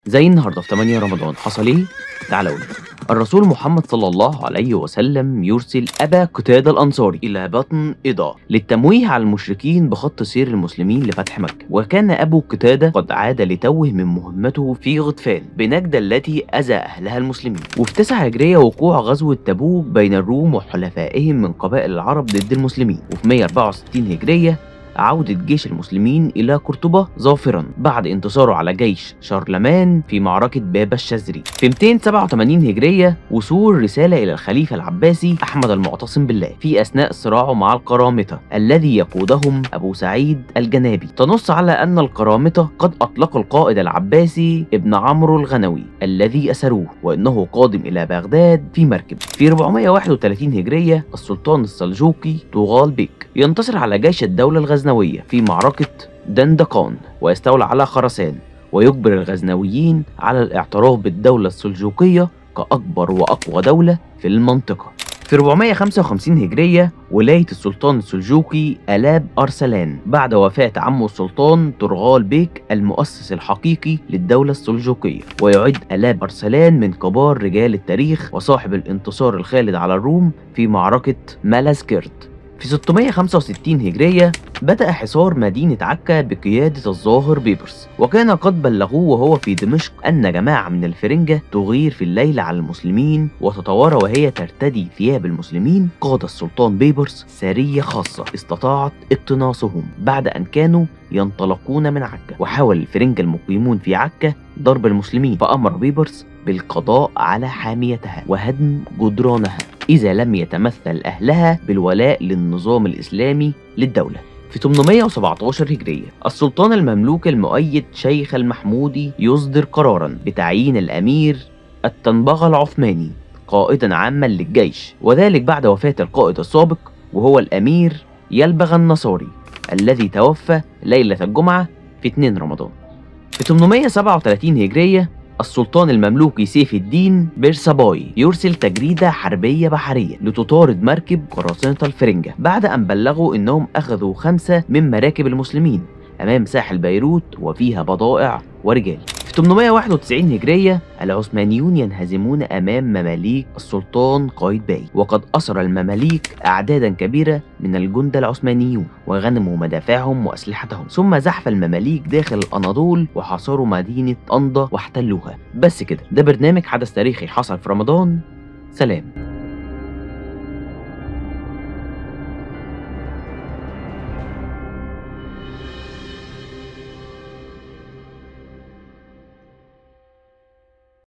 زي النهارده في 8 رمضان حصل ايه؟ تعالوا لي. الرسول محمد صلى الله عليه وسلم يرسل أبا قتادة الأنصاري إلى بطن إيضا للتمويه على المشركين بخط سير المسلمين لفتح مكة، وكان أبو قتادة قد عاد لتوه من مهمته في غطفان بنجدة التي أذى أهلها المسلمين. وفي 9 هجرية وقوع غزوة تبوك بين الروم وحلفائهم من قبائل العرب ضد المسلمين. وفي 164 هجرية عودة جيش المسلمين إلى قرطبة ظافرا بعد انتصاره على جيش شارلمان في معركة بابا الشزري. في 287 هجرية وصول رسالة إلى الخليفة العباسي أحمد المعتصم بالله في أثناء صراعه مع القرامطة الذي يقودهم أبو سعيد الجنابي، تنص على أن القرامطة قد أطلقوا القائد العباسي ابن عمرو الغنوي الذي أسروه، وأنه قادم إلى بغداد في مركب. في 431 هجرية السلطان السلجوقي طغال بيك ينتصر على جيش الدولة الغزنوية في معركة دندقان ويستولى على خراسان، ويجبر الغزنويين على الاعتراف بالدولة السلجوقية كأكبر وأقوى دولة في المنطقة. في 455 هجرية ولاية السلطان السلجوقي آلاب أرسلان بعد وفاة عمه السلطان طرغال بيك المؤسس الحقيقي للدولة السلجوقية، ويعد آلاب أرسلان من كبار رجال التاريخ وصاحب الانتصار الخالد على الروم في معركة مالازكرت. في 665 هجرية بدأ حصار مدينة عكا بقيادة الظاهر بيبرس، وكان قد بلغوه وهو في دمشق أن جماعة من الفرنجة تغير في الليل على المسلمين وتتوارى وهي ترتدي ثياب المسلمين. قاد السلطان بيبرس سرية خاصة استطاعت اقتناصهم بعد أن كانوا ينطلقون من عكا، وحاول الفرنجة المقيمون في عكا ضرب المسلمين، فأمر بيبرس بالقضاء على حاميتها وهدم جدرانها إذا لم يتمثل أهلها بالولاء للنظام الإسلامي للدولة. في 817 هجرية السلطان المملوك المؤيد شيخ المحمودي يصدر قرارا بتعيين الأمير الطنبغة العثماني قائدا عاما للجيش، وذلك بعد وفاة القائد السابق وهو الأمير يلبغ النصاري الذي توفى ليلة الجمعة في 2 رمضان. في 837 هجرية السلطان المملوكي سيف الدين بيرساباي يرسل تجريدة حربية بحرية لتطارد مركب قراصنة الفرنجة بعد أن بلغوا أنهم أخذوا 5 من مراكب المسلمين أمام ساحل بيروت وفيها بضائع ورجال. في 891 هجرية العثمانيون ينهزمون أمام مماليك السلطان قايتباي، وقد أسر المماليك أعدادا كبيرة من الجند العثمانيون وغنموا مدافعهم وأسلحتهم، ثم زحف المماليك داخل الأناضول وحاصروا مدينة أنضة واحتلوها. بس كده، ده برنامج حدث تاريخي حصل في رمضان. سلام.